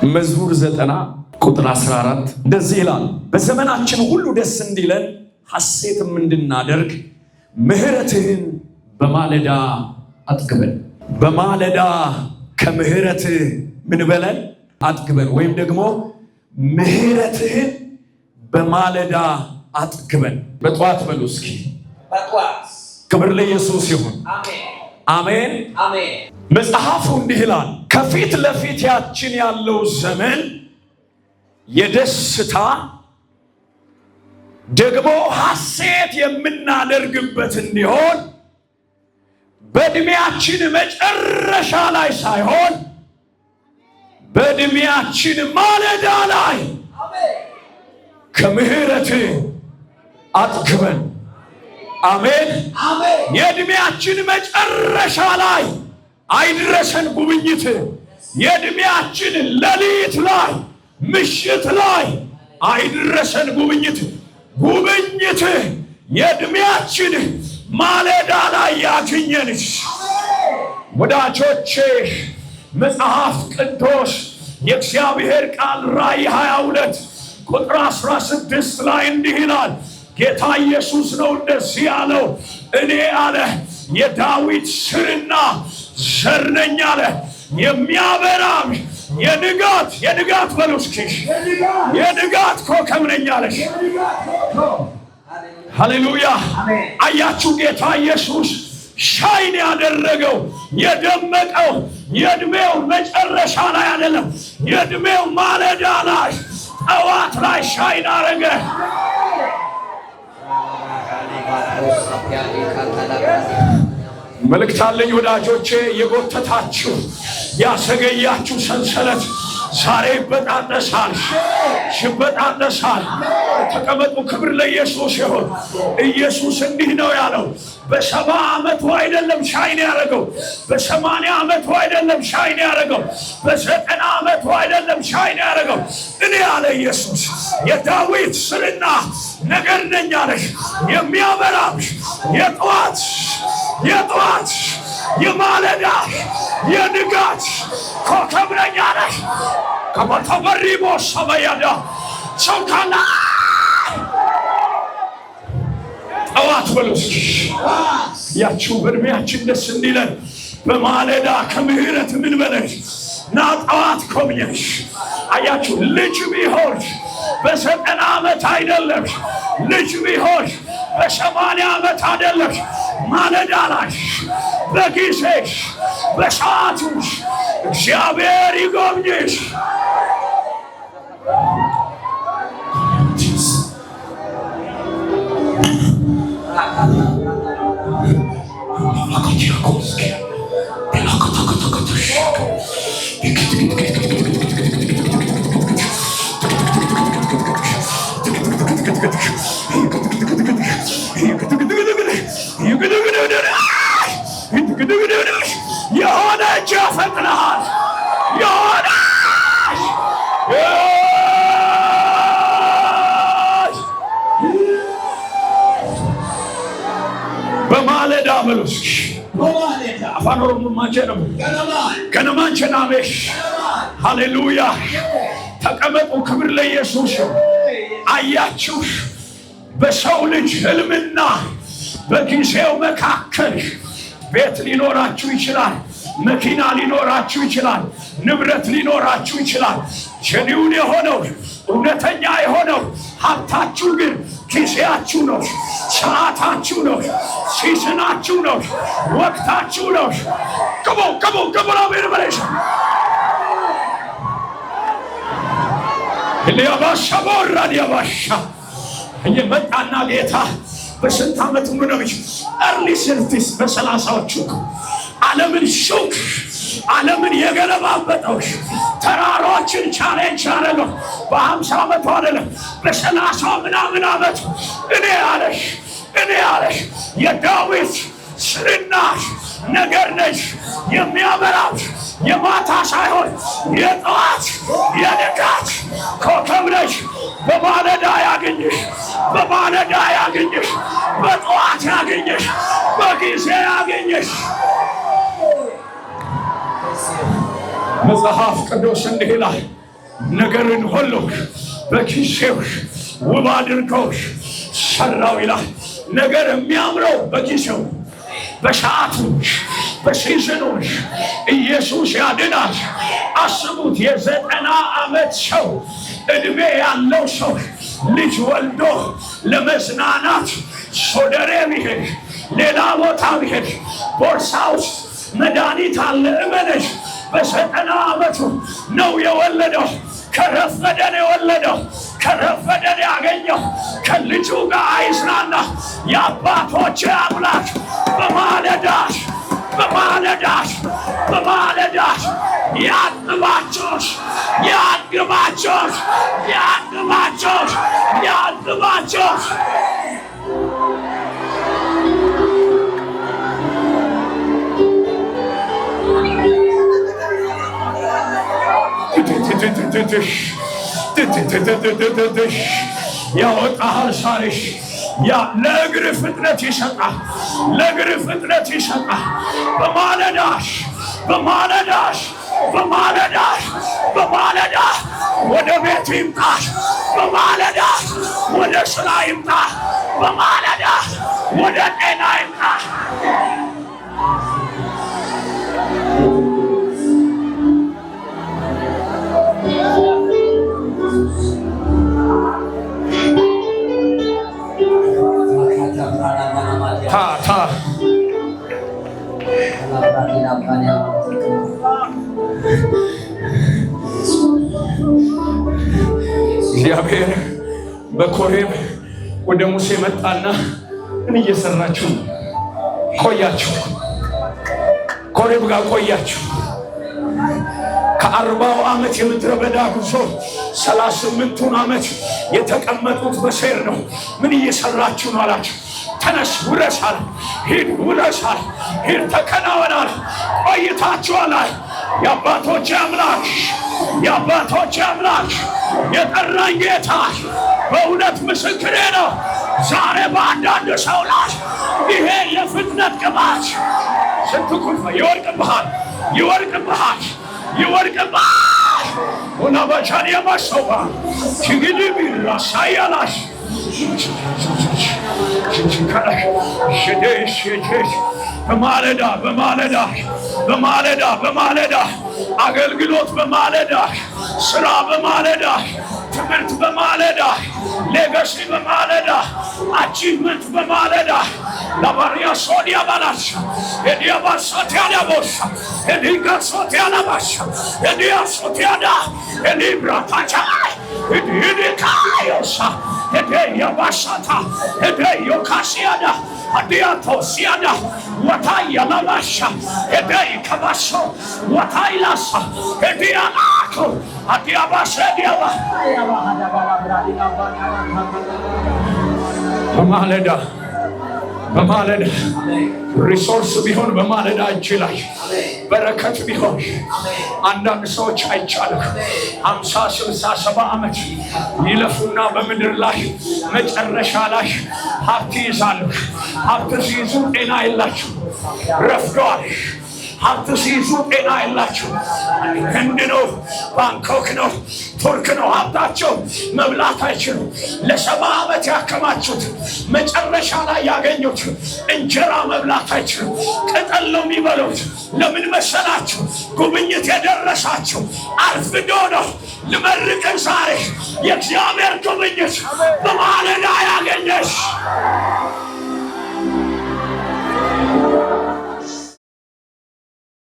መዝሙር 90 ቁጥር 14 እንደዚህ ይላል፣ በዘመናችን ሁሉ ደስ እንዲለን ሐሴትም እንድናደርግ ምሕረትህን በማለዳ አጥግበን። በማለዳ ከምሕረትህ ምን በለን? አጥግበን። ወይም ደግሞ ምሕረትህን በማለዳ አጥግበን። በጠዋት በሉ እስኪ። በጠዋት። ክብር ለኢየሱስ ይሁን። አሜን። አሜን። አሜን። መጽሐፉ እንዲህ ይላል፣ ከፊት ለፊታችን ያለው ዘመን የደስታ ደግሞ ሐሴት የምናደርግበት እንዲሆን በእድሜያችን መጨረሻ ላይ ሳይሆን በእድሜያችን ማለዳ ላይ ከምሕረት አጥግበን። አሜን። አሜን። የእድሜያችን መጨረሻ ላይ አይድረሰን ጉብኝት። የእድሜያችን ሌሊት ላይ፣ ምሽት ላይ አይድረሰን ጉብኝት። ጉብኝት የእድሜያችን ማለዳ ላይ ያግኘን። ወዳጆቼ፣ መጽሐፍ ቅዱስ የእግዚአብሔር ቃል ራእይ 22 ቁጥር 16 ላይ እንዲህ ይላል። ጌታ ኢየሱስ ነው እንደዚህ ያለው። እኔ አለ የዳዊት ስርና ዘር ነኝ አለ። የሚያበራም የንጋት፣ የንጋት በሉ እስኪ፣ የንጋት ኮከብ ነኝ አለሽ። ሃሌሉያ! አያችሁ፣ ጌታ ኢየሱስ shine ያደረገው፣ የደመቀው የእድሜው መጨረሻ ላይ አይደለም፣ የእድሜው ማለዳ ላይ፣ ጠዋት ላይ shine አረገ። መልእክት አለኝ ወዳጆቼ፣ የጎተታችሁ ያሰገያችሁ ሰንሰለት ዛሬ ይበጣጠሳል፣ ይበጣጠሳል። ተቀመጡ። ክብር ለኢየሱስ ይሁን። ኢየሱስ እንዲህ ነው ያለው። በ70 ዓመቱ አይደለም shine ያደረገው፣ በ80 ዓመቱ አይደለም shine ያደረገው፣ በ90 ዓመቱ አይደለም shine ያደረገው። እኔ አለ ኢየሱስ የዳዊት ስርና ነገር ነኝ አለሽ። የሚያበራሽ የጠዋት የማለዳ የንጋት ኮከብ ነኝ አለሽ። ከመተበሪቦ ሰበያዳ ሰው ካለ ጠዋት በሉ እስኪ። ያችሁ በእድሜያችን ደስ እንዲለን በማለዳ ከምሕረት ምን በለሽ ና ጠዋት ጎብኘሽ። አያችሁ፣ ልጅ ቢሆን በ90 ዓመት አይደለም፣ ልጅ ቢሆን በ80 ዓመት አይደለም። ማለዳ ላይ በጊዜሽ በሰዓቱ እግዚአብሔር ይጎብኝሽ። የሆነ እጅ ያፈጥንሃል። የሆነ በማለዳ በሉ እስኪ። አፋን ኦሮሞ ማንቸ ነው ከነማንቸ ናሜሽ። ሃሌሉያ! ተቀመጡ። ክብር ለኢየሱስ። አያችሁ፣ በሰው ልጅ ህልምና በጊዜው መካከል ቤት ሊኖራችሁ ይችላል። መኪና ሊኖራችሁ ይችላል። ንብረት ሊኖራችሁ ይችላል። genuine የሆነው፣ እውነተኛ የሆነው ሀብታችሁ ግን ጊዜያችሁ ነው፣ ሰዓታችሁ ነው፣ season ኣችሁ ነው፣ ወቅታችሁ ነው። ግቡ፣ ግቡ፣ ግቡ ነው በለሽ። ሊያባሻ ቦራ ሊያባሻ እየመጣና ጌታ በስንት ዓመት ነው? Early 30s፣ በ30ዎቹ ዓለምን shook፣ ዓለምን የገለባበጠው፣ ተራሮችን challenge ያደረገው በ50 ዓመቱ አይደለም፣ በ30 ምናምን ዓመቱ እኔ አለሽ፣ እኔ አለሽ የዳዊት ስርና ነገር ነሽ፣ የሚያበራው የማታ ሳይሆን የጠዋት የንጋት ኮከብ ነሽ። በማለዳ ያገኝሽ፣ በማለዳ ያገኝሽ፣ በጠዋት ያገኝሽ፣ በጊዜ ያገኝሽ። መጽሐፍ ቅዱስ እንዲህ ይላል። ነገርን ሁሉ በጊዜው ውብ አድርገው ሰራው ይላል። ነገር የሚያምረው በጊዜው፣ በሰዓቱ፣ በ season ኑ። ኢየሱስ ያድናል። አስቡት፣ የ90 ዓመት ሰው፣ ዕድሜ ያለው ሰው ልጅ ወልዶ ለመዝናናት ሶደሬ ቢሄድ፣ ሌላ ቦታ ቢሄድ ቦርሳ ውስጥ መድኃኒት አለ። እመነሽ፣ በ90 ዓመቱ ነው የወለደው። ከረፈደ ነው የወለደው። ከረፈደ ነው ያገኘው። ከልጁ ጋር አይዝናና። የአባቶች አምላክ በማለዳ፣ በማለዳ፣ በማለዳ ያጥባቸው፣ ያጥባቸው፣ ያጥባቸው፣ ያጥባቸው። ያወጣሃል ሳሪሽ ያ ለእግር ፍጥነት ይሰጣል። ለእግር ፍጥነት ይሰጣል። በማለዳሽ፣ በማለዳሽ፣ በማለዳሽ፣ በማለዳ ወደ ቤት ይምጣ። በማለዳ ወደ ስራ ይምጣ። በማለዳ ወደ ጤና ይምጣ። ታ ታ እግዚአብሔር በኮሬብ ወደ ሙሴ መጣና ምን እየሰራችሁ ነው? ቆያችሁ፣ ኮሬብ ጋር ቆያችሁ። ከ40ው ዓመት የምድረ በዳ ጉዞ 38ቱን ዓመት የተቀመጡት በሴር ነው። ምን እየሰራችሁ ነው አላቸው። ተነስ ውረስ አለ። ሂድ ውረስ አለ። ሂድ ተከናወን አለ። ቆይታችኋል አለ። የአባቶች አምላክ፣ የአባቶች አምላክ የጠራኝ ጌታ በእውነት ምስክሬ ነው። ዛሬ በአንዳንድ ሰው ላይ ይሄ የፍጥነት ቅባት ስንት ኩልፈ ይወርቅብሃል፣ ይወርቅብሃል፣ ይወርቅብሃል። ሁናባቻን የማሰባ ችግድቢ ራሳያላሽ በማለዳ፣ በማለዳ፣ በማለዳ፣ በማለዳ አገልግሎት፣ በማለዳ ስራ፣ በማለዳ ትምህርት፣ በማለዳ legacy፣ በማለዳ achievement፣ በማለዳ ለባሪያ ሶዲያ ባላሽ ኤዲያባሶቲያዳቦሳ ኤዲጋሶቲያላባሻ ኤዲያሶቲያዳ ኤሊብራታቻ ኢዲካዮሳ ኤዴያባሳታ ኤዴዮካሲያዳ አዲያቶሲያዳ ወታያ ላባሻ ኤዴይ ከባሶ ወታይላሳ ኤዲያላኮ አዲያባሰ ዲያባ። በማለዳ፣ በማለዳ resource ቢሆን፣ በማለዳ እጅ ላይ በረከት ቢሆን። አንዳንድ ሰዎች አይቻልም። 50፣ 60፣ 70 ዓመት ይለፉና በምድር ላይ መጨረሻ ላይ ሀብት ይይዛሉ። ሀብት ሲይዙ ጤና የላቸው፣ ረፍደዋል። ሀብት ሲይዙ ጤና የላቸው። ህንድ ነው፣ ባንኮክ ነው፣ ቱርክ ነው ሀብታቸው፣ መብላት አይችሉም። ለ70 ዓመት ያከማቹት መጨረሻ ላይ ያገኙት እንጀራ መብላት አይችሉም። ቅጠል ነው የሚበሉት። ለምን መሰላችሁ? ጉብኝት የደረሳችሁ አርፍዶ ነው። ልመርቅን፣ ዛሬ የእግዚአብሔር ጉብኝት በማለዳ ያገኘሽ።